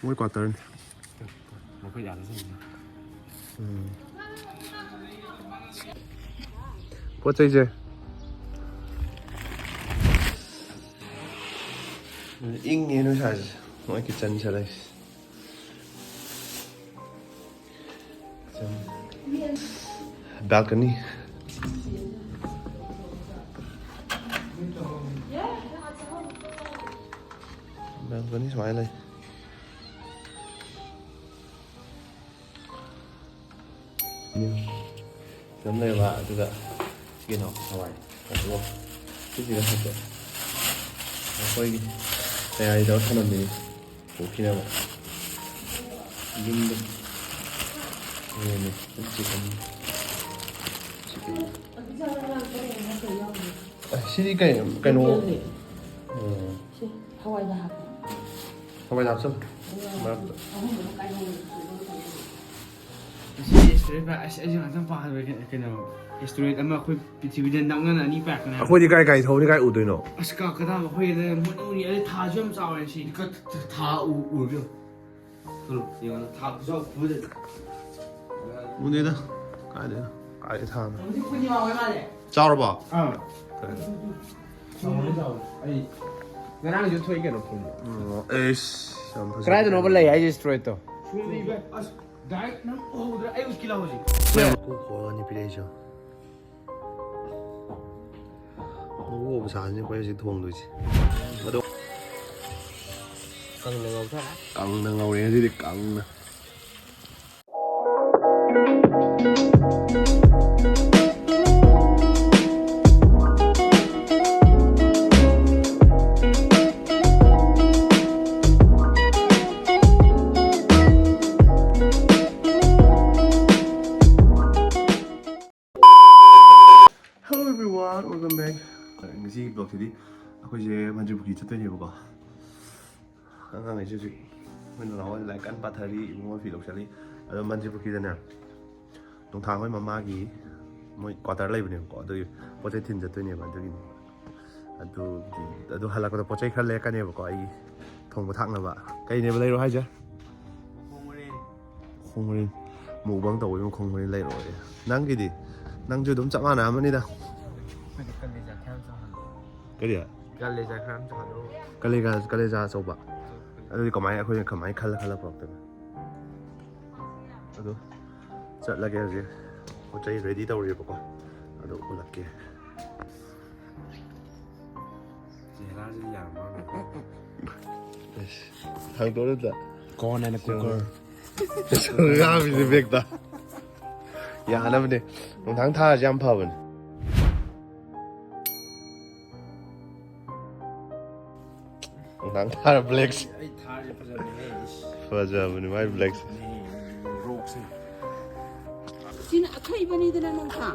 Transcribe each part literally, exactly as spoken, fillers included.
ꯃꯣꯏ ꯀ꯭ꯋꯥꯇꯔꯅꯤ꯫ ꯃꯈꯣꯏ ꯌꯥꯗ ꯆꯠꯂꯤꯅꯦ꯫ ꯎꯝ꯫ ꯄꯣꯠ ꯆꯩꯁꯦ ꯏꯪꯉꯦ ꯅꯣꯏ ꯁ꯭ꯋꯥꯏꯁꯦ꯫ ꯃꯣꯏ ꯀꯤꯠꯆꯟꯁꯦ ꯂꯩꯁꯦ꯫ ꯕꯦꯜꯀꯅꯤ꯫ ꯕꯦꯜꯀꯅꯤ ꯁꯨꯃꯥꯏꯅ ꯂꯩ꯫ ꯎꯝ꯫ ꯑꯗꯨꯝ ꯂꯩꯕ, ꯑꯗꯨꯒ ꯀꯩꯅꯣ, ꯍꯋꯥꯏ꯫ ꯑꯗꯨꯒ ꯁꯤꯁꯤꯒ ꯍꯥꯞꯄ꯫ ꯑꯩꯈꯣꯏꯒꯤ ꯇꯌꯥꯔꯤ ꯇꯧꯔ ꯊꯝꯂꯝꯃꯤꯅꯤ꯫ ꯄꯨꯈꯤꯅꯕ꯫ ꯌꯨꯝꯗ꯫ ꯌꯦꯡꯉꯨꯅꯦ꯫ ꯆꯤꯛꯀꯟ꯫ ꯆꯤꯛꯀꯟ꯫ ꯑꯦ, ꯁꯤꯗꯤ ꯀꯩ, ꯀꯩꯅꯣ? ꯂꯣꯀꯦꯜꯅꯦ꯫ ꯎꯝ꯫ ꯁꯤ ꯍꯋꯥꯏꯗ ꯍꯥꯞꯄꯦ꯫ ꯍꯋꯥꯏꯗ ꯍꯥꯞꯆꯜꯂꯨ꯫ ꯃꯔꯛꯇ꯫ ꯑꯍꯨꯝꯗꯨꯅ ꯀꯥꯏꯍꯧꯔꯦ꯫ ꯑꯁꯤ ꯑꯦꯁꯇꯦꯔꯣꯏꯗ ꯄꯥꯏ-, ꯑꯁ, ꯑꯩꯁꯦ ꯉꯥꯛꯇꯪ ꯄꯥꯈꯠꯂꯨꯔꯦ꯫ ꯀꯩꯅꯣ, ꯑꯦꯁꯇꯦꯔꯣꯏꯗ ꯑꯃ ꯑꯩꯈꯣꯏ ꯄ꯭ꯔꯤꯊꯤꯕꯤꯗ ꯅꯛꯅꯅ ꯑꯅꯤ ꯄꯥꯏꯔꯛꯀꯅꯤ ꯍꯥꯏꯕ꯫ ꯑꯩꯈꯣꯏꯗꯤ ꯀꯥꯏ ꯀꯥꯏ ꯊꯧꯅꯤ, ꯀꯥꯏ ꯎꯗꯣꯏꯅꯣ? ꯑꯁ, ꯀꯥ-, ꯀꯗꯥꯏ ꯑꯩꯈꯣꯏ ꯃꯨꯠꯅ ꯃꯨꯠꯅꯤ꯫ ꯑꯗꯩ ꯊꯥꯁꯨ ꯌꯥꯝ ꯆꯥꯎꯋꯦ ꯁꯤ꯫ ꯀ-, ꯊ-, ꯊꯥ ꯎ-, ꯎꯔꯕ ꯌꯦꯡꯉꯣ꯫ ꯊꯥ ꯈꯨꯆꯥꯎ ꯈꯨꯐꯖꯗꯤ꯫ ꯎꯗꯦꯗ꯫ ꯀꯥꯏꯗꯩꯅꯣ? ꯀꯥꯏꯗꯩ ꯊꯥꯅꯣ? ꯍꯧꯖꯤꯛ ꯄꯨꯔꯅꯤꯃꯥ ꯑꯣꯏ ꯃꯥꯜꯂꯦ꯫ ꯆꯥꯎꯔꯕꯣ? ꯑꯥ꯫ ꯀꯔꯤ? ꯆꯥꯎꯔꯦ, ꯆꯥꯎꯔꯦ꯫ ꯑꯩ ꯉꯔꯥꯡꯁꯨ ꯊꯣꯛꯏ ꯀꯩꯅꯣ ꯐꯣꯟꯗ꯫ ꯎꯝ, ꯑꯩꯁ, ꯌꯥꯝ ꯐꯖꯩ꯫ ꯀꯗꯥꯏꯗꯅꯣꯕ ꯂꯩ ꯍꯥꯏꯁꯦ ꯑꯦꯁꯇꯦꯔꯣꯏꯗꯇꯣ? ꯁꯣꯝꯗ ꯏꯕ-, ꯑꯁ, ꯗꯥꯏꯔꯦꯛ ꯅꯪ ꯎꯍꯧꯗ꯭ꯔꯥ? ꯑꯩ ꯎꯠꯀꯦ ꯂꯥꯎ ꯍꯧꯖꯤꯛ꯫ ꯃꯣꯏ ꯃꯀꯨ ꯈꯣꯛꯑꯒꯅꯤ ꯄꯤꯔꯛꯏꯁꯦ꯫ ꯃꯀꯨ ꯈꯣꯛꯄ ꯁꯥꯁꯤꯅꯦ ꯑꯩꯈꯣꯏ ꯍꯧꯖꯤꯛ ꯊꯣꯡꯗꯣꯏꯁꯦ꯫ ꯑꯗꯣ ꯀꯪꯅ ꯉꯧꯊꯔꯦ꯫ ꯀꯪꯅ ꯉꯧꯔꯦ ꯉꯁꯤꯗꯤ, ꯀꯪꯅ꯫ Hello everyone, welcome back. ꯉꯁꯤꯒꯤ vlogꯁꯤꯗꯤ ꯑꯩꯈꯣꯏꯁꯦ ꯃꯟꯇ꯭ꯔꯤ ꯄꯨꯈ꯭ꯔꯤ ꯆꯠꯇꯣꯏꯅꯦꯕꯀꯣ꯫ ꯑꯉꯥꯡꯈꯩꯁꯦ ꯍꯧꯖꯤꯛ ꯃꯣꯏ ꯅꯅꯥꯎ ꯍꯣꯏ ꯂꯥꯏꯔꯤꯛ ꯀꯟꯅ ꯄꯥꯊꯔꯤ, ꯏꯕꯨꯡꯉꯣ ꯐꯤ ꯂꯧꯁꯜꯂꯤ꯫ ꯑꯗꯣ ꯃꯟꯇ꯭ꯔꯤ ꯄꯨꯈ꯭ꯔꯤꯗꯅꯦ, ꯅꯣꯡꯊꯥꯡ ꯍꯣꯏ ꯃꯃꯥꯒꯤ ꯃꯣꯏ quarter ꯂꯩꯕꯅꯦꯕꯀꯣ, ꯑꯗꯨꯒꯤ ꯄꯣꯠ ꯆꯩ ꯊꯤꯟ ꯆꯠꯇꯣꯏꯅꯦꯕ꯫ ꯑꯗꯨꯒꯤꯅꯤ꯫ ꯑꯗꯨꯒꯤ, ꯑꯗꯨ ꯍꯜꯂꯛꯄꯗ ꯄꯣꯠ ꯆꯩ ꯈꯔ ꯂꯩꯔꯛꯀꯅꯦꯕꯀꯣ꯫ ꯑꯩ ꯊꯣꯡꯕ ꯊꯥꯛꯅꯕ꯫ ꯀꯩꯅꯦꯕ ꯂꯩꯔꯣ ꯍꯥꯏꯁꯦ? ꯃꯈꯣꯡ ꯃꯔꯤꯟ꯫ ꯃꯈꯣꯡ ꯃꯔꯤꯟ꯫ ꯃꯨꯛꯕꯥꯡ ꯇꯧꯕꯒꯤ ꯃꯈꯣꯡ ꯃꯔꯤꯟ ꯂꯩꯔꯛꯑꯣꯏ꯫ ꯅꯪꯒꯤꯗꯤ? ꯅꯪꯁꯨ ꯑꯗꯨꯝ ꯆꯞ ꯃꯥꯟꯅꯔꯝꯃꯅꯤꯗ꯫ ꯑꯩꯈꯣꯏꯗꯤ ꯀꯂꯦꯖꯥ ꯈꯔ ꯌꯥꯝ ꯆꯥꯍꯜꯂꯣ꯫ ꯀꯔꯤ? ꯀꯂꯦꯖꯥ ꯈꯔ ꯌꯥꯝ ꯆꯥꯍꯜꯂꯣ꯫ ꯀꯂꯦꯖꯥ, ꯀꯂꯦꯖꯥ ꯑꯆꯧꯕ? ꯑꯗꯨꯗꯤ ꯀꯃꯥꯏꯅ, ꯑꯩꯈꯣꯏꯅ ꯀꯃꯥꯏꯅ ꯈꯜꯂ ꯈꯜꯂ ꯄꯨꯔꯛꯇꯣꯏꯕ? ꯑꯗꯨ ꯆꯠꯂꯒꯦ ꯍꯧꯖꯤꯛ꯫ ꯄꯣꯠ ꯆꯩ ꯔꯦꯗꯤ ꯇꯧꯔꯤꯕꯀꯣ꯫ ꯑꯗꯨ ꯎꯠꯂꯛꯀꯦ꯫ ꯆꯦꯍꯔꯥꯁꯤꯗꯤ ꯌꯥꯔꯝꯃꯔꯣꯏ꯫ ꯍꯥꯡꯗꯣꯛꯑꯣ ꯑꯝꯇ꯫ Corn and cooker꯫ ꯉꯥꯡꯕꯤꯗꯤ ꯕꯦꯛꯇ꯫ ꯌꯥꯅꯕꯅꯦ꯫ ꯅꯨꯡꯗꯥꯡ ꯊꯥꯔꯁꯦ ꯌꯥꯝ ꯐꯕꯅꯦ꯫ ꯅꯨꯡꯗꯥꯡ ꯊꯥꯔ ꯕ꯭ꯂꯦꯛꯁꯦ꯫ ꯑꯩ ꯊꯥꯔꯁꯦ ꯐꯖꯕꯅꯦꯍꯦ, ꯏꯁ꯫ ꯐꯖꯕꯅꯦ ꯃꯥꯏ ꯕ꯭ꯂꯦꯛꯁꯦ꯫ ꯔꯣꯛꯁꯦ꯫ ꯁꯤꯅ ꯑꯈꯩꯕꯅꯤꯗꯅ ꯅꯣꯡꯊꯥ꯫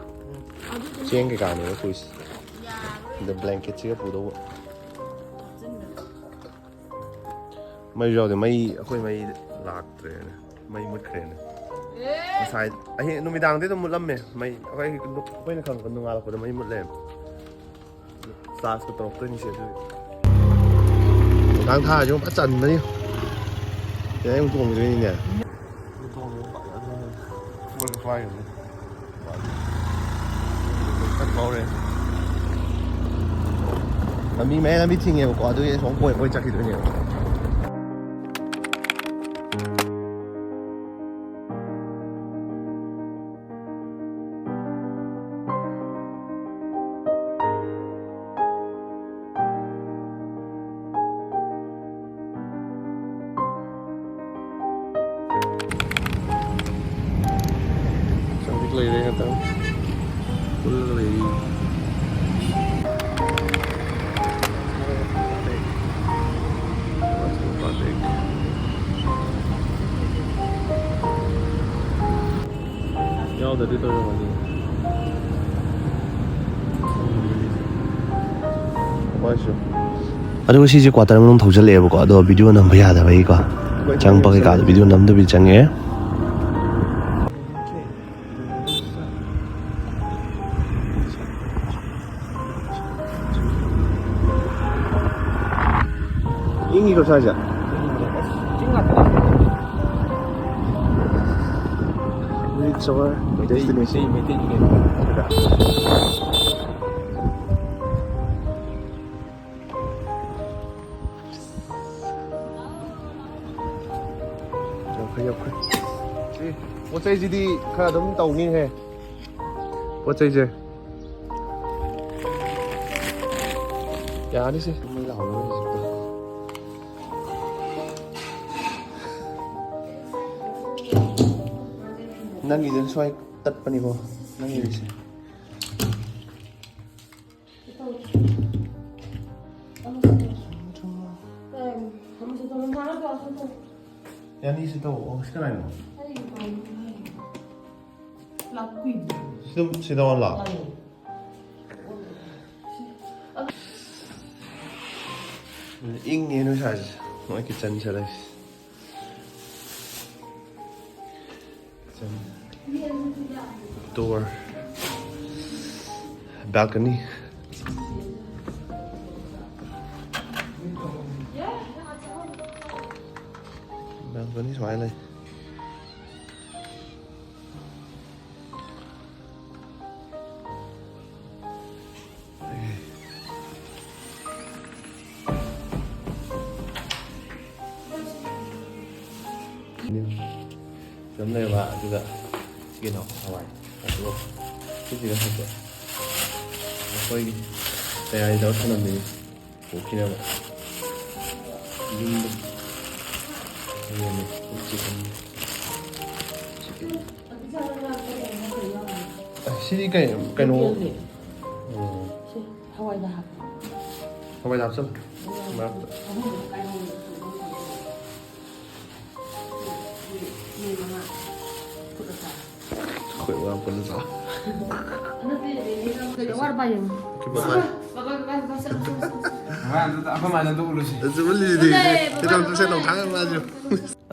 ꯑꯗꯨꯗꯨꯅ ꯆꯦꯡ ꯀꯩꯀꯥꯅꯦꯕ ꯄꯨꯏꯁꯦ꯫ ꯌꯥꯔꯣꯏ꯫ ꯑꯗ ꯕ꯭ꯂꯦꯡꯀꯦꯠꯁꯤꯒ ꯄꯨꯗꯧꯕ꯫ ꯍꯥꯞꯆꯤꯟꯕꯗ꯫ ꯃꯩꯁꯨ ꯌꯥꯎꯗꯦ꯫ ꯃꯩ, ꯑꯩꯈꯣꯏ ꯃꯩ ꯂꯥꯛꯇ꯭ꯔꯦꯅꯦ꯫ ꯃꯩ ꯃꯨꯠꯈ꯭ꯔꯦꯅꯦ꯫ ꯑꯦ! ꯉꯁꯥꯏ ꯑꯍꯤꯡ, ꯅꯨꯃꯤꯗꯥꯡꯗꯤ ꯑꯗꯨꯝ ꯃꯨꯠꯂꯝꯃꯦ ꯃꯩ꯫ ꯑꯩꯈꯣꯏ, ꯑꯩꯈꯣꯏꯅ ꯈꯪꯕ ꯅꯣꯡꯉꯥꯜꯂꯛꯄꯗ ꯃꯩ ꯃꯨꯠꯂꯦ꯫ ꯆꯥꯔꯖꯀ ꯇꯧꯔꯛꯇꯣꯏꯅꯤꯁꯦ ꯑꯗꯨꯗꯤ꯫ ꯅꯨꯡꯗꯥꯡ ꯊꯥꯁꯦ ꯑꯃꯨꯛ ꯐꯖ ꯆꯟꯕꯅꯤ꯫ ꯁꯤꯗ ꯑꯃꯨꯛ ꯇꯣꯡꯈꯤꯗꯣꯏꯅꯤꯅꯦ꯫ ꯂꯝꯕꯤ ꯃꯌꯥꯏ ꯂꯝꯕꯤ ꯊꯤꯡꯉꯦꯕꯀꯣ, ꯑꯗꯨꯒꯤ ꯑꯁꯣꯝ ꯀꯣꯏ ꯀꯣꯏ ꯆꯠꯈꯤꯗꯣꯏꯅꯦꯕ꯫ Traffic ꯂꯩꯔꯦ ꯉꯥꯛꯇꯪ꯫ ꯄꯨꯜꯂꯒ ꯂꯩꯔꯤ꯫ ꯌꯥꯎꯗ꯭ꯔꯗꯤ ꯇꯧꯔꯝꯃꯅꯤ꯫ ꯑꯗꯨꯒ ꯁꯤꯁꯦ ꯀ꯭ꯋꯥꯇꯔ ꯃꯅꯨꯡ ꯊꯧꯖꯤꯜꯂꯛꯑꯦꯕꯀꯣ, ꯑꯗꯣ ꯚꯤꯗꯤꯑꯣ ꯅꯝꯕ ꯌꯥꯗꯕꯒꯤꯀꯣ, ꯆꯪꯕ ꯀꯩꯀꯥꯗꯣ ꯚꯤꯗꯤꯑꯣ ꯅꯝꯗꯕꯤ ꯆꯪꯉꯛꯑꯦ꯫ ꯀꯩꯅꯣ ꯁꯥꯏꯁꯦ? ꯆꯤꯡ ꯉꯥꯛꯇꯅꯦ꯫ Reach our destination. Meitei, Meitei, Meitei. ꯌꯧꯈ꯭ꯔꯦ, ꯌꯧꯈ꯭ꯔꯦ꯫ ꯁꯤ ꯄꯣꯠ ꯆꯩꯁꯤꯗꯤ ꯈꯔ ꯑꯗꯨꯝ ꯇꯧꯅꯤꯍꯦ꯫ ꯄꯣꯠ ꯆꯩꯁꯦ꯫ ꯌꯥꯅꯤꯁꯦ꯫ ꯃꯩ ꯂꯥꯛꯍꯧꯔꯣꯏ ꯍꯧꯖꯤꯛꯇꯤ꯫ ꯅꯪꯒꯤꯗꯨꯅ ꯁ꯭ꯋꯥꯏ ꯇꯠꯄꯅꯤꯀꯣ, ꯅꯪꯒꯤꯁꯦ꯫ ꯌꯥꯅꯤꯁꯦ ꯇꯧ꯫ ꯑꯣ, ꯁꯤ ꯀꯅꯥꯏꯅꯣ? ꯁꯤꯗ, ꯁꯤꯗ ꯑꯣꯟꯂꯣ꯫ ꯏꯪꯉꯦ ꯅꯣꯏ ꯁ꯭ꯋꯥꯏꯁꯦ꯫ ꯃꯣꯏ ꯀꯤꯠꯆꯟꯁꯦ ꯂꯩ꯫ Kitchen. Door. Balcony. Balcony ꯁꯨꯃꯥꯏꯅ ꯂꯩ꯫ ꯑꯗꯨꯝ ꯂꯩꯔꯕ ꯑꯗꯨꯒ ꯀꯩꯅꯣ ꯍꯋꯥꯏ ꯑꯗꯨꯒ ꯁꯤꯁꯤꯒ ꯍꯥꯞꯄ ꯑꯩꯈꯣꯏꯒꯤ ꯇꯌꯥꯔꯤ ꯇꯧꯔ ꯊꯝꯂꯝꯃꯤꯅꯤ꯫ ꯄꯨꯈꯤꯅꯕ ꯌꯨꯝꯗ ꯌꯦꯡꯉꯦ꯫ Chicken. Chicken. ꯑ, ꯁꯤꯗꯤ ꯀꯩ, ꯀꯩꯅꯣ? ꯂꯣꯀꯦꯜꯒꯤ꯫ ꯎꯝ꯫ ꯁꯤ ꯍꯋꯥꯏꯗ ꯍꯥꯞꯄ꯫ ꯍꯋꯥꯏꯗ ꯍꯥꯞꯆꯜꯂꯨ꯫ ꯃꯔꯛꯇ꯫ ꯑꯩꯈꯣꯏ ꯃꯌꯥꯝ ꯄꯨꯟꯅ ꯆꯥꯎ꯫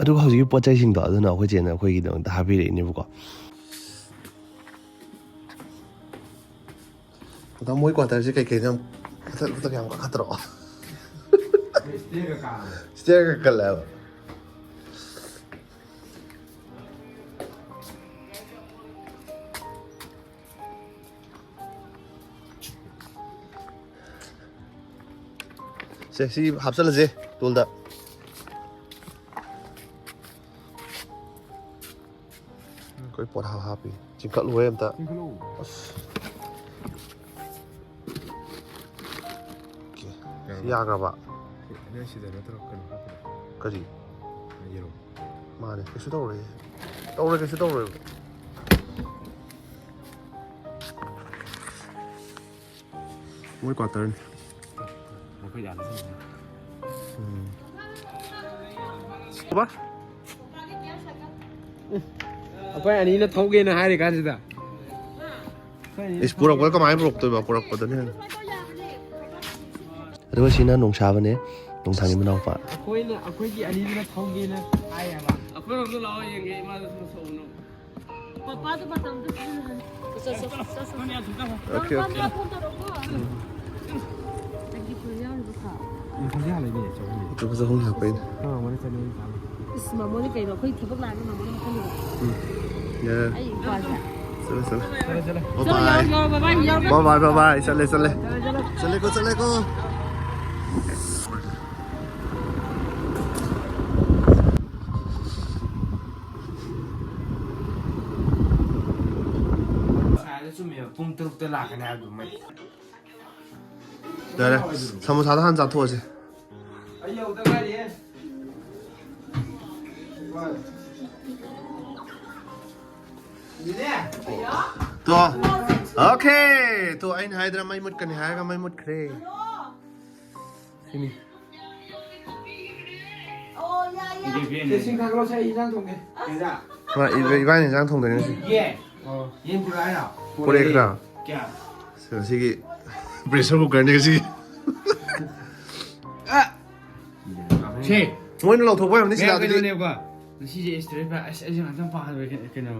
ꯑꯗꯨꯒ ꯍꯧꯖꯤꯛꯀꯤ ꯄꯣꯠ ꯆꯩꯁꯤꯡꯗꯣ ꯑꯗꯨꯅ ꯑꯩꯈꯣꯏ ꯆꯦꯅ ꯑꯩꯈꯣꯏꯒꯤꯗꯃꯛꯇ ꯍꯥꯞꯄꯤꯔꯛꯏꯅꯦꯕꯀꯣ꯫ ꯑꯗꯣ ꯃꯣꯏ quarter ꯁꯦ ꯀꯩꯀꯩꯅꯣ ꯌꯥꯝ ꯃꯊꯛ ꯃꯊꯛ ꯌꯥꯝ ꯀꯥꯈꯠꯇ꯭ꯔꯣ? ꯁ꯭ꯇꯦꯌꯔꯒ ꯀꯜꯂꯦꯕ꯫ ꯁꯦ, ꯁꯤ ꯍꯥꯞꯆꯜꯂꯁꯦ ꯇꯨꯜꯗ꯫ ꯑꯩꯈꯣꯏ ꯄꯣꯠ ꯍꯥꯞ ꯍꯥꯞꯄꯤ꯫ ꯆꯤꯡꯈꯠꯂꯨꯍꯦ ꯑꯝꯇ꯫ ꯆꯤꯡꯈꯠꯂꯨ꯫ ꯑꯁ꯫ ꯑꯣꯀꯦ꯫ ꯁꯤ ꯌꯥꯔꯕ? ꯌꯥꯈ꯭ꯔꯕ? ꯅꯣꯏ ꯁꯤꯗ ꯅꯠꯇ꯭ꯔꯣ ꯀꯩꯅꯣ ꯍꯥꯞꯄꯤꯗꯣ? ꯀꯔꯤ? ꯌꯦꯔꯨꯝ꯫ ꯃꯥꯅꯦ꯫ ꯀꯩꯁꯨ ꯇꯧꯔꯣꯏꯌꯦ꯫ ꯇꯧꯔꯣꯏ, ꯀꯩꯁꯨ ꯇꯧꯔꯣꯏꯕ꯫ ꯃꯣꯏ ꯀ꯭ꯋꯥꯇꯔꯅꯤ꯫ ꯃꯈꯣꯏ ꯌꯥꯝ ꯆꯪꯉꯦ꯫ ꯎꯝ꯫ ꯕꯥ? ꯑꯩꯈꯣꯏ ꯑꯅꯤꯅ ꯊꯧꯒꯦꯅ ꯍꯥꯏꯔꯤ ꯀꯥꯟꯁꯤꯗ꯫ ꯏꯁ, ꯄꯨꯔꯛꯄꯗ ꯀꯃꯥꯏꯅ ꯄꯨꯔꯛꯇꯣꯏꯕ? ꯄꯨꯔꯛꯄꯗꯅꯦ ꯍꯦꯟꯅ꯫ ꯑꯗꯨꯒ ꯁꯤꯅ ꯅꯣꯡꯁꯥꯕꯅꯦ, ꯅꯣꯡꯁꯥꯒꯤ ꯃꯅꯥꯎꯄꯥ꯫ ꯑꯩꯈꯣꯏꯅ, ꯑꯩꯈꯣꯏꯒꯤ ꯑꯅꯤꯗꯨꯅ ꯊꯧꯒꯦꯅ ꯍꯥꯏꯌꯦꯕ꯫ ꯑꯩꯈꯣꯏꯔꯣꯝꯗ ꯂꯥꯛꯑꯣ ꯌꯦꯡꯒꯦ, ꯏꯃꯥꯗ ꯁꯨꯝ ꯁꯧꯅꯨ꯫ ꯄꯄꯥꯗꯣ ꯃꯇꯝꯗ ꯐꯖꯅ ꯍꯟ-, ꯆꯠ, ꯆꯠ, ꯆꯠ, ꯆꯠ꯫ Okay, okay. ꯄꯄꯥꯗ ꯐꯣꯟ ꯇꯧꯔꯛꯑꯣꯀꯣ꯫ ꯎꯝ꯫ ꯑꯩꯒꯤ ꯐꯨꯔꯤꯠ ꯌꯥꯎꯔꯤꯕ ꯀꯥ꯫ ꯎꯝ, ꯐꯨꯔꯤꯠ ꯍꯥꯜꯂꯛꯏꯅꯦ, ꯆꯍꯨꯝꯒꯤ꯫ ꯂꯨꯄꯥ ꯆꯍꯨꯝꯒꯤ ꯍꯥꯞꯄꯛꯏꯅꯦ꯫ ꯈꯔ ꯃꯥꯡꯕꯅ ꯆꯅꯤ ꯆꯥꯝꯃ꯫ ꯏꯁ, ꯃꯃꯣꯅ ꯀꯩꯅꯣ? ꯑꯩꯈꯣꯏ ꯊꯕꯛ ꯂꯥꯛꯑꯒ ꯃꯃꯣꯅ ꯃꯈꯜ ꯂꯩꯕ꯫ ꯎꯝ꯫ ꯌꯥꯔꯦ꯫ ꯑꯩ ꯏꯄꯥꯁꯦ꯫ ꯆꯠꯂꯦ, ꯆꯠꯂꯦ꯫ ꯆꯠꯂꯣ, ꯌꯥꯎꯔꯣ, ꯌꯥꯎꯔꯣ, ꯕꯥꯏ, ꯕꯥꯏ, ꯌꯥꯎꯔꯣ꯫ ꯕꯥꯏ, ꯕꯥꯏ, ꯕꯥꯏ, ꯕꯥꯏ꯫ ꯆꯠꯂꯦ, ꯆꯠꯂꯦ꯫ ꯆꯠꯂꯦ, ꯆꯠꯂꯦ꯫ ꯆꯠꯂꯦꯀꯣ, ꯆꯠꯂꯦꯀꯣ꯫ ꯉꯁꯥꯏꯗꯣ ꯆꯨꯝꯃꯦꯕ, ꯄꯨꯡ ꯇꯔꯨꯛꯇ ꯂꯥꯛꯀꯅꯤ ꯍꯥꯏꯕꯗꯨ ꯃꯩ꯫ ꯌꯥꯔꯦ, ꯁꯃꯣꯁꯥꯗꯣ ꯍꯥꯟꯅ ꯆꯥꯊꯣꯛꯑꯁꯦ꯫ ꯑꯩ ꯌꯧꯗ ꯉꯥꯏꯔꯤꯌꯦ꯫ ꯇꯣ, ꯑꯣꯀꯦ꯫ ꯇꯣ, ꯑꯩꯅ ꯍꯥꯏꯗ꯭ꯔꯥ ꯃꯩ ꯃꯨꯠꯀꯅꯤ ꯍꯥꯏꯔꯒ ꯃꯩ ꯃꯨꯠꯈ꯭ꯔꯦ꯫ ꯁꯤꯅꯤ꯫ ꯏꯁꯤꯡ ꯊꯛꯈ꯭ꯔꯣ, ꯁꯦ, ꯑꯩ ꯏꯟꯖꯥꯡ ꯊꯣꯡꯒꯦ꯫ ꯍꯣꯏ, ꯏꯕ-, ꯏꯕꯥꯅꯤ ꯏꯟꯖꯥꯡ ꯊꯣꯡꯗꯣꯏꯅꯦ ꯉꯁꯤ꯫ ꯌꯦ꯫ ꯑꯣ꯫ ꯌꯦꯟ ꯄꯨꯔꯛꯑꯣ ꯍꯥꯏꯔꯣ? ꯄꯨꯔꯛꯑꯦ ꯈꯔ꯫ ꯀꯌꯥ? ꯁꯤ ꯉꯁꯤꯒꯤ pressure cooker ꯅꯦ ꯉꯁꯤꯒꯤ꯫ ꯁꯦ꯫ ꯃꯣꯏꯅ ꯂꯧꯊꯣꯛꯄ ꯑꯣꯏꯔꯝꯅꯤ ꯁꯤꯗ ꯑꯗꯨꯗꯤ꯫ ꯀꯩꯅꯣꯅꯦꯕꯀꯣ꯫ ꯉꯁꯤꯁꯦ extra ꯄꯥ-, ꯑꯁ, ꯑꯩꯁꯦ ꯉꯥꯛꯇꯪ ꯄꯥꯍꯜꯂꯣꯏ ꯀꯩꯅꯣ, ꯀꯩꯅꯣ꯫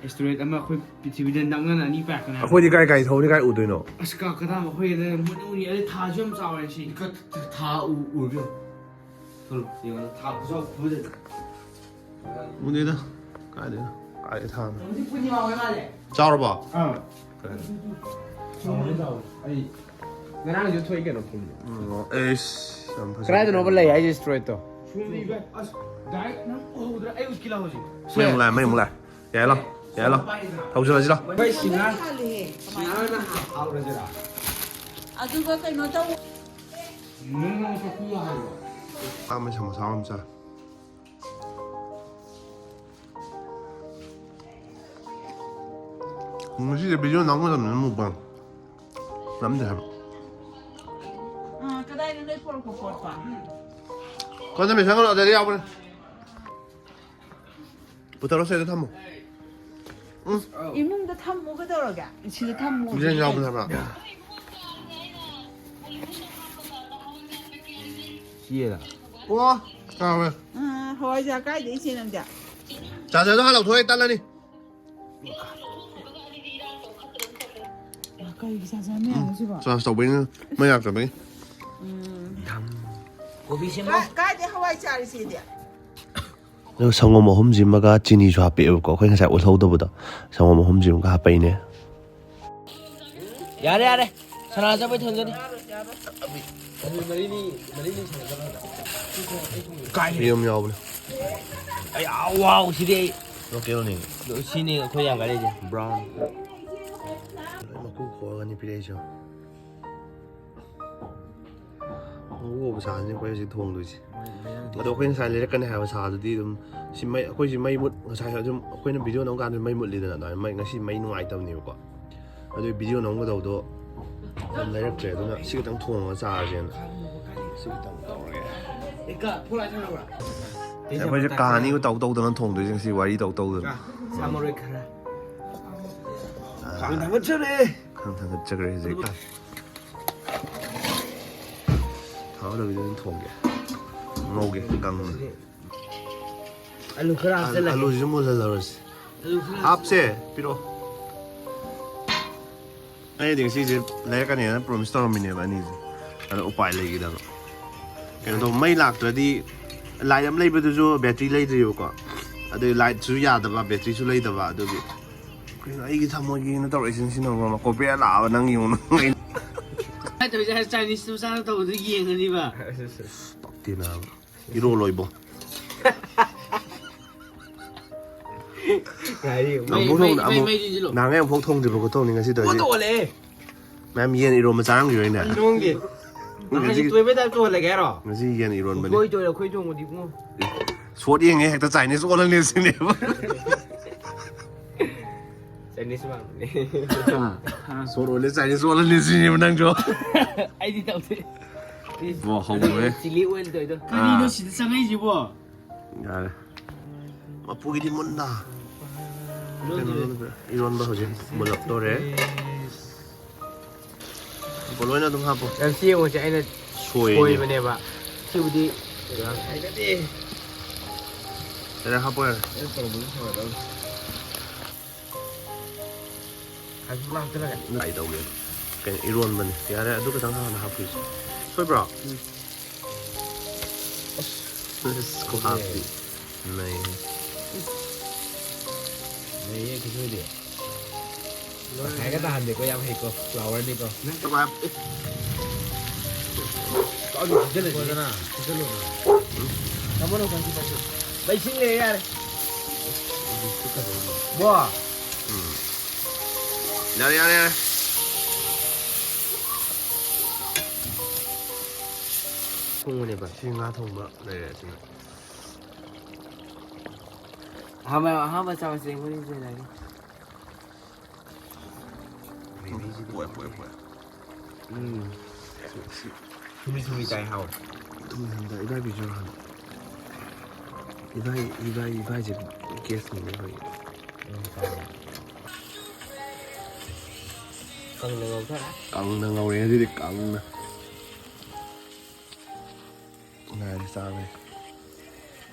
ꯑꯦꯁꯇꯦꯔꯣꯏꯗ ꯑꯃ ꯑꯩꯈꯣꯏ ꯄ꯭ꯔꯤꯊꯤꯕꯤꯗ ꯅꯛꯅꯅ ꯑꯅꯤ ꯄꯥꯏꯔꯛꯀꯅꯤ ꯍꯥꯏꯕ꯫ ꯑꯩꯈꯣꯏꯗꯤ ꯀꯥꯏ ꯀꯥꯏ ꯊꯧꯅꯤ, ꯀꯥꯏ ꯎꯗꯣꯏꯅꯣ? ꯑꯁ ꯀꯥ ꯀꯗꯥ ꯑꯩꯈꯣꯏꯗ ꯃꯨꯠꯅꯤ ꯃꯨꯠꯅꯤ ꯑꯗꯩ ꯊꯥꯁꯨ ꯌꯥꯝ ꯆꯥꯎꯋꯦ ꯁꯤ꯫ ꯊꯥ ꯎꯔꯕꯤꯌꯣ꯫ ꯊꯥ ꯈꯨꯆꯥꯎ ꯈꯨꯐꯖꯗꯤ꯫ ꯎꯗꯦꯗ꯫ ꯀꯥꯏꯗꯩꯅꯣ? ꯀꯥꯏꯗꯩ ꯊꯥꯅꯣ? ꯍꯧꯖꯤꯛ ꯄꯨꯔꯅꯤꯃꯥ ꯑꯣꯏ ꯃꯥꯜꯂꯦ꯫ ꯆꯥꯎꯔꯕꯣ? ꯑꯥ꯫ ꯀꯩ? ꯆꯥꯎꯔꯦ ꯆꯥꯎꯔꯦ꯫ ꯑꯩ ꯉꯔꯥꯡꯁꯨ ꯊꯣꯛꯏ ꯀꯩꯅꯣ ꯐꯤꯂꯝꯗꯣ꯫ ꯎꯝ, ꯑꯩꯁ, ꯌꯥꯝ ꯐꯖꯩ꯫ ꯀꯗꯥꯏꯗꯅꯣꯕ ꯂꯩ ꯍꯥꯏꯁꯦ ꯑꯦꯁꯇꯦꯔꯣꯏꯗꯇꯣ? ꯁꯣꯝꯗ ꯏꯕꯥꯏ ꯑꯁ ꯗꯥꯏꯔꯦꯛ ꯅꯪ ꯎꯍꯧꯗ꯭ꯔꯥ? ꯑꯩ ꯎꯠꯀꯦ ꯂꯥꯎ ꯍꯧꯖꯤꯛ꯫ ꯃꯩ ꯑꯃꯨꯛ ꯂꯥꯛꯑꯦ, ꯃꯩ ꯑꯃꯨꯛ ꯂꯥꯛꯑꯦ꯫ ꯌꯥꯏ ꯂꯥꯎ, ꯌꯥꯏ ꯂꯥꯎ꯫ ꯊꯧꯖꯤꯜꯂꯁꯤ ꯂꯥꯎ꯫ ꯑꯩꯈꯣꯏ ꯁꯤꯡꯍꯥꯔ ꯁꯤꯡꯍꯥꯔ ꯑꯣꯏꯅ ꯍꯥꯎꯔꯁꯤꯔꯥ? ꯑꯗꯨꯒ ꯀꯩꯅꯣ ꯇꯧ ꯅꯪ ꯅꯪ ꯆꯠꯄꯤꯌꯣ ꯍꯥꯏꯕ꯫ ꯑꯍꯥꯟꯕ ꯁꯃꯣꯁꯥ ꯑꯃ ꯆꯥ꯫ ꯉꯁꯤꯗꯤ ꯚꯤꯗꯤꯑꯣ ꯅꯝꯒꯗꯕꯅꯤꯅ ꯃꯨꯛꯕꯥꯡ ꯅꯝꯗꯦ ꯍꯥꯏꯕ꯫ ꯑꯥ, ꯀꯗꯥꯏꯗ ꯅꯣꯏ ꯄꯣꯔꯛꯄ ꯄꯣꯠꯄ? ꯀꯣꯟꯅ ꯃꯦꯁꯟ ꯀꯧꯔꯛꯑꯣ, ꯑꯗꯨꯗꯤ ꯌꯥꯎꯕꯅꯦ꯫ ꯄꯨꯊꯔꯣ, ꯁꯤꯗ ꯊꯝꯃꯣ꯫ ꯏꯃꯨꯡꯗ ꯊꯝꯃꯨ ꯀꯩꯗꯧꯔꯒꯦ? ꯁꯤꯗ ꯊꯝꯃꯨ꯫ ꯃꯦꯁꯟ ꯌꯥꯎꯕꯅꯦ ꯍꯥꯏꯕ꯫ ꯁꯤꯌꯦꯗ꯫ ꯑꯣ, ꯆꯥꯎꯔꯦ꯫ ꯑꯥ, ꯍꯋꯥꯏꯖꯥꯔ ꯀꯥꯏꯗꯩ ꯏꯆꯦ ꯅꯪꯗꯤ? ꯆꯥꯔꯖꯔꯗꯣ ꯍꯥꯟꯅ ꯂꯧꯊꯣꯛꯑꯦ, ꯇꯠꯂꯅꯤ꯫ ꯀꯩꯒꯤ ꯆꯥꯔꯖꯔ ꯃꯌꯥꯝ ꯑꯁꯤꯕꯣ? ꯆꯥꯔꯖ ꯇꯧꯕꯩꯅ ꯃꯩ ꯂꯥꯛꯇꯕꯩ꯫ ꯀꯣꯕꯤ ꯁꯦꯝꯕ꯫ ꯀꯥꯏ-, ꯀꯥꯏꯗꯩ ꯍꯋꯥꯏꯖꯥꯔ ꯏꯆꯦꯗꯤ? ꯑꯗꯨꯒ ꯁꯪꯒꯣꯝ ꯑꯍꯨꯝꯁꯤꯃꯒ ꯆꯤꯅꯤꯁꯨ ꯍꯥꯞꯄꯛꯑꯦꯕꯀꯣ, ꯑꯩꯈꯣꯏ ꯉꯁꯥꯏ ꯎꯠꯍꯧꯗꯕꯗꯣ꯫ ꯁꯪꯒꯣꯝ ꯑꯍꯨꯝꯁꯤꯃꯒ ꯍꯥꯞꯄꯛꯏꯅꯦ꯫ ꯌꯥꯔꯦ ꯌꯥꯔꯦ꯫ ꯁꯅꯥ ꯆꯠꯄꯩ ꯊꯣꯟꯖꯅꯤ꯫ ꯌꯦꯔꯨꯝ ꯌꯥꯎꯕꯅꯦ꯫ ꯑꯩ ꯑꯥ, ꯋꯥꯎ ꯁꯤꯗꯤ ꯑꯩ꯫ ꯂꯣꯀꯦꯜꯅꯤ꯫ ꯁꯤꯅꯤ ꯑꯩꯈꯣꯏ ꯌꯥꯝ ꯀꯥꯟꯅꯩꯁꯦ꯫ ꯕ꯭ꯔꯥꯎꯟ꯫ ꯃꯀꯨ ꯈꯣꯛꯑꯒꯅꯤ ꯄꯤꯔꯛꯏꯁꯦ꯫ ꯃꯀꯨ ꯈꯣꯛꯄ ꯁꯥꯁꯤꯅꯦ ꯑꯩꯈꯣꯏ ꯍꯧꯖꯤꯛ ꯊꯣꯡꯗꯣꯏꯁꯦ꯫ ꯑꯗꯣ ꯑꯩꯈꯣꯏ ꯉꯁꯥꯏ ꯂꯩꯔꯛꯀꯅꯤ ꯍꯥꯏꯕ ꯁꯥꯗꯨꯗꯤ ꯑꯗꯨꯝ ꯁꯤ ꯃꯩ, ꯑꯩꯈꯣꯏꯁꯤ ꯃꯩ ꯃꯨꯠ, ꯉꯁꯥꯏ ꯑꯗꯨꯝ ꯑꯩꯈꯣꯏꯅ ꯚꯤꯗꯤꯑꯣ ꯅꯝ ꯀꯥꯟꯗ ꯃꯩ ꯃꯨꯠꯂꯤꯗꯅ, ꯑꯗꯨꯃꯥꯏꯅ ꯃꯩ, ꯉꯁꯤ ꯃꯩ ꯅꯨꯡꯉꯥꯏꯇꯕꯅꯦꯕꯀꯣ꯫ ꯑꯗꯨꯒꯤ ꯚꯤꯗꯤꯑꯣ ꯅꯝꯒꯗꯧꯗꯣ ꯌꯥꯝ ꯂꯩꯔꯛꯇ꯭ꯔꯦ, ꯑꯗꯨꯅ ꯁꯤ ꯈꯤꯇꯪ ꯊꯣꯡꯉꯒ ꯆꯥꯔꯁꯦꯅ ꯁꯤ ꯈꯤꯇꯪ ꯇꯧꯔꯒꯦ꯫ ꯑꯩꯈꯣꯏꯁꯦ ꯀꯥ ꯑꯅꯤꯒ ꯇꯧ ꯇꯧꯗꯅ ꯊꯣꯡꯗꯣꯏꯁꯦ ꯉꯁꯤ, ꯋꯥꯔꯤ ꯇꯧ ꯇꯧꯗꯅ꯫ ꯁꯥ ꯃꯔꯣꯏ ꯈꯔ꯫ ꯀꯥꯡ ꯊꯥꯡꯒꯠꯆꯔꯦ꯫ ꯀꯥꯡ ꯊꯥꯡꯒꯠꯆꯈ꯭ꯔꯦ ꯍꯧꯖꯤꯛ꯫ ꯊꯥꯎꯗꯕꯤꯗ ꯑꯗꯨꯝ ꯊꯣꯡꯒꯦ꯫ ꯉꯧꯒꯦ ꯀꯪꯅ꯫ ꯑꯂꯨ ꯈꯔ ꯍꯥꯞꯆꯜꯂꯒꯦ꯫ ꯑꯂꯨꯁꯤꯁꯨ ꯃꯨꯜꯍꯜꯂꯔꯁꯤ꯫ ꯍꯥꯞꯁꯦ, ꯄꯤꯔꯛꯑꯣ꯫ ꯑꯩꯗꯤ ꯉꯁꯤꯁꯦ ꯂꯩꯔꯛꯀꯅꯦꯅ ꯄ꯭ꯔꯣꯃꯤꯁ ꯇꯧꯔꯝꯃꯤꯅꯦꯕ ꯑꯅꯤꯁꯦ, ꯑꯗꯣ ꯎꯄꯥꯏ ꯂꯩꯈꯤꯗꯕ꯫ ꯀꯩꯅꯣ ꯇꯧꯕ, ꯃꯩ ꯂꯥꯛꯇ꯭ꯔꯗꯤ, ꯂꯥꯏꯠ ꯑꯃ ꯂꯩꯕꯗꯨꯁꯨ ꯕꯦꯇ꯭ꯔꯤ ꯂꯩꯇ꯭ꯔꯤꯕꯀꯣ, ꯑꯗꯨꯒꯤ ꯂꯥꯏꯠꯁꯨ ꯌꯥꯗꯕ, ꯕꯦꯇ꯭ꯔꯤꯁꯨ ꯂꯩꯇꯕ꯫ ꯑꯗꯨꯒꯤ ꯀꯩꯅꯣ ꯑꯩꯒꯤ ꯊꯃꯣꯏꯒꯤꯅ ꯇꯧꯔꯛꯏꯁꯤꯅ, ꯁꯤꯅ ꯃꯔꯣꯟ ꯑꯃ ꯀꯣꯄꯤꯌꯥ ꯂꯥꯛꯑꯕ ꯅꯪ ꯌꯦꯡꯉꯨ ꯅꯪ꯫ ꯀꯃꯥꯏꯅ ꯇꯧꯔꯤꯁꯦ? ꯆꯥꯏꯅꯤꯁ ꯃꯆꯥꯅ ꯇꯧꯕꯗꯣ ꯌꯦꯡꯉꯅꯤꯕ꯫ ꯄꯛꯇꯦ ꯅꯥꯕ꯫ ꯏꯔꯣꯜꯂꯣꯏꯕꯣ꯫ ꯉꯥꯏꯔꯤ꯫ ꯃꯩ, ꯑꯃꯨꯛ ꯃꯩ, ꯊꯣꯡ-, ꯃꯩ, ꯑꯃꯨꯛ ꯃꯩꯗꯤ ꯁꯤꯜꯂꯣ꯫ ꯅꯍꯥꯟꯒꯩ ꯑꯃꯨꯛꯐꯥꯎ ꯊꯣꯡꯗ꯭ꯔꯤꯕꯀꯣ, ꯊꯣꯡꯅꯤ ꯉꯁꯤ ꯇꯧꯔꯤꯁꯦ꯫ ꯑꯣꯜꯂꯛꯑꯦ꯫ ꯃꯌꯥꯝ ꯌꯦꯟ ꯏꯔꯣꯝꯕ ꯆꯥꯔꯝꯈꯤꯔꯣꯏꯅꯦ꯫ ꯅꯣꯡꯒꯤ꯫ ꯉꯁꯤ, ꯇꯣꯏꯕꯩ ꯇꯥꯏꯞ ꯇꯧꯍꯜꯂꯒꯦ ꯍꯥꯏꯔꯣ? ꯉꯁꯤ ꯌꯦꯟ ꯏꯔꯣꯟꯕꯅꯤ꯫ ꯈꯣꯏ ꯇꯣꯏꯔ ꯑꯩꯈꯣꯏ ꯊꯣꯡꯕꯗꯤ ꯏꯕꯨꯡꯉꯣ꯫ ꯁꯣꯠ ꯌꯦꯡꯉꯦ ꯍꯦꯛꯇ ꯆꯥꯏꯅꯤꯁ ꯑꯣꯜꯂꯅꯤ ꯁꯤꯅꯦꯕ꯫ ꯆꯥꯏꯅꯤꯁ ꯃꯥꯟꯕꯅꯦ꯫ ꯁꯣꯠ ꯑꯣꯜꯂꯦ ꯆꯥꯏꯅꯤꯁ ꯑꯣꯜꯂꯅꯤ ꯁꯤꯅꯦꯕ ꯅꯪꯁꯨ꯫ ꯑꯩꯗꯤ ꯇꯧꯗꯦ꯫ ꯕꯣ, ꯍꯧꯔꯦ꯫ ꯆꯤꯂꯤ ꯑꯣꯏꯜ ꯇꯧꯔꯤꯗꯣ꯫ ꯀꯔꯤꯅꯣ ꯑꯥ꯫ ꯁꯤꯗ ꯆꯪꯉꯛꯏꯁꯤꯕꯣ? ꯌꯥꯔꯦ꯫ ꯃꯄꯨꯒꯤꯗꯤ ꯃꯨꯟꯅ꯫ ꯂꯣꯟꯗꯣꯔꯦ꯫ ꯀꯩꯅꯣ, ꯏꯔꯣꯟꯕ ꯍꯧꯖꯤꯛ ꯃꯨꯜꯂꯛꯇꯣꯔꯦ꯫ ꯍꯥꯞꯄꯣ, ꯂꯣꯏꯅ ꯑꯗꯨꯝ ꯍꯥꯞꯄꯣ꯫ ꯌꯥꯝ ꯁꯤ ꯌꯦꯡꯉꯨꯁꯦ, ꯑꯩꯅ ꯁꯣꯏꯔꯤꯅꯦ꯫ ꯁꯣꯏꯕꯅꯦꯕ꯫ ꯁꯤꯕꯨꯗꯤ ꯍꯩꯅꯗꯦ꯫ ꯌꯥꯔꯦ, ꯍꯥꯞꯄꯣ ꯌꯥꯔꯦ꯫ ꯑꯩꯅ ꯇꯧꯔꯝꯕꯗꯤ ꯐꯒꯗꯕꯅꯤ꯫ ꯍꯥꯏꯐꯦꯠ ꯍꯥꯞꯆꯤꯜꯂꯒꯦ꯫ ꯀꯥꯏ ꯇꯧꯒꯦ? ꯀꯩꯅꯣ, ꯏꯔꯣꯟꯕꯅꯦ꯫ ꯌꯥꯔꯦ, ꯑꯗꯨ ꯈꯇꯪ ꯍꯥꯟꯅ ꯍꯥꯞꯄꯤꯁꯦ꯫ ꯁꯣꯏꯕ꯭ꯔꯣ? ꯎꯝ꯫ ꯑꯁ, ꯈꯨꯍꯥꯞꯇꯤ꯫ ꯅꯩ꯫ ꯅꯩꯌꯦ, ꯈꯨꯁꯣꯏꯗꯤ꯫ ꯇꯪꯈꯥꯏꯒ ꯇꯥꯍꯟꯗꯦꯀꯣ, ꯌꯥꯝ ꯍꯩꯀꯣ, ꯐ꯭ꯂꯥꯋꯔꯅꯤꯀꯣ꯫ ꯅꯪ ꯀꯃꯥꯏ-, ꯑꯗꯨ ꯐꯨꯖꯜꯂꯁꯤ꯫ ꯐꯨꯖꯜꯂꯣꯗꯅ, ꯐꯨꯖꯜꯂꯣꯗꯅ꯫ ꯇꯥꯃꯣ, ꯅꯪ ꯆꯪꯁꯤ, ꯆꯪꯁꯤ꯫ ꯃꯩ ꯁꯤꯡꯂꯦ, ꯌꯥꯔꯦ꯫ ꯕꯣ꯫ ꯎꯝ꯫ ꯌꯥꯔꯦ, ꯌꯥꯔꯦ, ꯌꯥꯔꯦ꯫ ꯊꯣꯡꯕꯅꯦꯕ꯫ ꯁꯤ ꯉꯥ ꯊꯣꯡꯕ ꯂꯩꯔꯦ ꯁꯤꯅ꯫ ꯑꯍꯥꯟꯕ, ꯑꯍꯥꯟꯕ ꯆꯥꯕꯁꯦ ꯑꯩꯉꯣꯟꯗ ꯆꯦꯜꯂꯛꯑꯒꯦ꯫ ꯄꯣꯛꯑꯦ, ꯄꯣꯛꯑꯦ, ꯄꯣꯛꯑꯦ꯫ ꯎꯝ꯫ ꯊꯨꯝꯂꯤ ꯊꯨꯝꯂꯤ ꯇꯥꯏ ꯍꯥꯎ꯫ ꯊꯨꯝ ꯍꯟꯗ ꯏꯕꯥꯏ ꯄꯤꯖꯔꯣ ꯍꯥꯟꯅ꯫ ꯏꯕꯥꯏ, ꯏꯕꯥꯏ, ꯏꯕꯥꯏꯁꯦ ꯒꯦꯁꯅꯤꯅꯦ ꯑꯩꯈꯣꯏꯒꯤ꯫ ꯎꯝ, ꯇꯥꯏ꯫ ꯀꯪꯅ ꯉꯧꯊꯔꯦ꯫ ꯀꯪꯅ ꯉꯧꯔꯦ ꯉꯁꯤꯗꯤ ꯀꯪꯅ꯫ ꯉꯥꯏꯔꯦ, ꯆꯥꯔꯦ꯫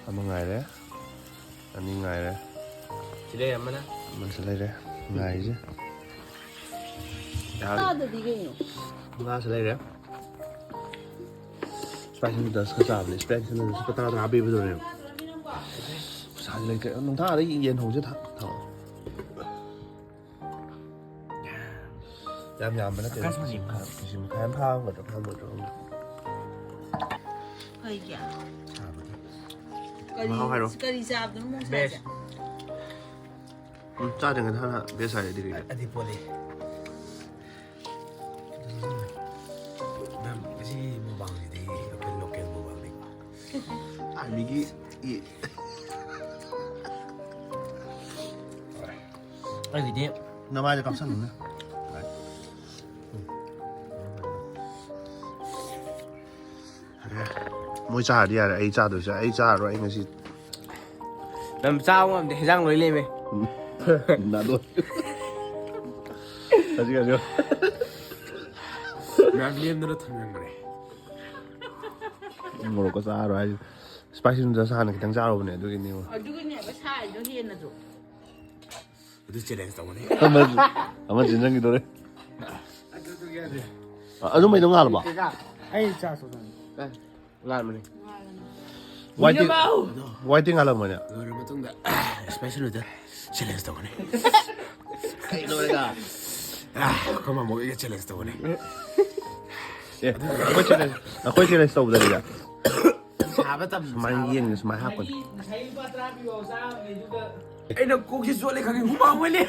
ꯑꯃ ꯉꯥꯏꯔꯦ꯫ ꯑꯅꯤ ꯉꯥꯏꯔꯦ꯫ ꯁꯤ ꯂꯩꯔꯦ ꯑꯃꯅ꯫ ꯑꯃꯁꯨ ꯂꯩꯔꯦ꯫ ꯉꯥꯏꯁꯦ꯫ ꯆꯥꯗꯗꯤ ꯀꯩꯅꯣ? ꯉꯥꯁꯨ ꯂꯩꯔꯦ꯫ Spicy noodles ꯈ ꯆꯥꯕꯅꯦ꯫ Spicy noodles ꯂꯨꯄꯥ ꯇꯔꯥ ꯇꯔꯥ ꯄꯤꯕꯗꯨꯅꯦ꯫ ꯄꯩꯁꯥꯗꯤ ꯂꯩꯇ꯭ꯔꯦ꯫ ꯅꯨꯡꯊꯥꯗ ꯌꯦꯟ ꯍꯧꯁꯦ ꯊꯥ-, ꯊꯥ-, ꯌꯥꯝ ꯌꯥꯝꯕ ꯅꯠꯇꯦ꯫ ꯑꯀꯥꯁꯃꯅꯤ꯫ ꯀꯦꯖꯤ ꯃꯈꯥꯏ, ꯀꯦꯖꯤ ꯃꯈꯥꯏ ꯑꯃ ꯐꯥꯔꯝꯒꯗ꯭ꯔꯥ ꯐꯥꯔꯝꯃꯣꯏꯗ꯭ꯔꯥ ꯈꯪꯗꯦ꯫ ꯀꯩꯒꯤ? ꯁꯥꯕꯗ꯫ ꯀꯔꯤ, ꯃꯍꯥꯎ ꯍꯥꯏꯔꯣ꯫ ꯀꯔꯤ ꯆꯥꯕꯗꯅꯣ ꯃꯣꯡ ꯁꯥꯏꯁꯦ? ꯎꯝ, ꯆꯥꯗ꯭ꯔꯤꯉꯩꯗ ꯍꯥꯟꯅ best ꯍꯥꯏꯔꯗꯤ ꯀꯩꯀꯩ? ꯑꯗꯤ ꯄꯣꯜꯂꯤ꯫ ꯃꯦꯝ, ꯉꯁꯤ ꯃꯨꯛꯕꯥꯡꯁꯤꯗꯤ ꯑꯩꯈꯣꯏ local ꯃꯨꯛꯕꯥꯡꯅꯤꯀꯣ꯫ ꯑꯥꯔꯃꯤꯒꯤ ꯏ-, ꯑꯩꯒꯤꯗꯤ ꯅꯃꯥꯏꯗ ꯀꯥꯞꯁꯜꯂꯨꯅꯦ꯫ ꯃꯣꯏ ꯆꯥꯔꯗꯤ ꯌꯥꯔꯦ, ꯑꯩ ꯆꯥꯗꯣꯏꯁꯦ꯫ ꯑꯩ ꯆꯥꯔꯔꯣꯏ, ꯑꯩ ꯉꯁꯤ꯫ ꯃꯦꯝ, ꯆꯥꯕ ꯉꯝꯗꯦ, ꯍꯦꯟꯖꯥꯡ ꯂꯣꯏ ꯂꯦꯝꯃꯦ꯫ ꯅꯥꯗꯣ꯫ ꯍꯧꯖꯤꯛ, ꯍꯧꯖꯤꯛ꯫ ꯃꯦꯝ, ꯂꯦꯝꯗꯅ ꯊꯝꯖꯟꯈ꯭ꯔꯦ꯫ ꯃꯣꯔꯣꯛꯀ ꯆꯥꯔꯣꯏ ꯍꯥꯏꯁꯦ꯫ Spicy noodles ꯍꯥꯟꯅ ꯈꯤꯇꯪ ꯆꯥꯔꯨꯕꯅꯦ, ꯑꯗꯨꯒꯤꯅꯦꯕ꯫ ꯑꯗꯨꯒꯤꯅꯦꯕ ꯁꯥꯏꯗꯣ ꯍꯦꯟꯅꯁꯨ꯫ ꯑꯗꯨ challenge ꯇꯧꯒꯅꯤ꯫ ꯑꯃ, ꯑꯃ ꯆꯤꯟꯖꯟꯈꯤꯗꯣꯔꯦ꯫ ꯑꯗꯨꯃꯩꯗꯣ ꯉꯥꯜꯂꯕꯣ? ꯑꯩ ꯆꯥ ꯁꯣꯗꯅꯤ꯫ ꯉꯥꯟꯕꯅꯤ꯫ White tea, white tea ꯉꯥꯜꯂꯝꯕꯅꯦ꯫ ꯂꯣꯏꯔ ꯃꯇꯨꯡꯗ special order challenge ꯇꯧꯒꯅꯤ꯫ ꯑꯩꯈꯣꯏ ꯃꯃꯣꯒ challenge ꯇꯧꯒꯅꯤ꯫ ꯑꯦ, ꯑꯩꯈꯣꯏ challenge, ꯑꯩꯈꯣꯏ challenge ꯇꯧꯕꯗꯗꯤꯅꯦ꯫ ꯁꯥꯕ ꯇꯝ ꯁꯨꯃꯥꯏꯅ ꯌꯦꯡꯉꯦ, ꯁꯨꯃꯥꯏꯅ ꯍꯥꯞꯄꯅꯤ꯫ ꯑꯩꯅ ꯀꯣꯛꯁꯤ ꯆꯣꯠꯂꯦ ꯈꯪꯉꯦ, ꯍꯨꯃꯥꯡ ꯑꯣꯏꯂꯦ꯫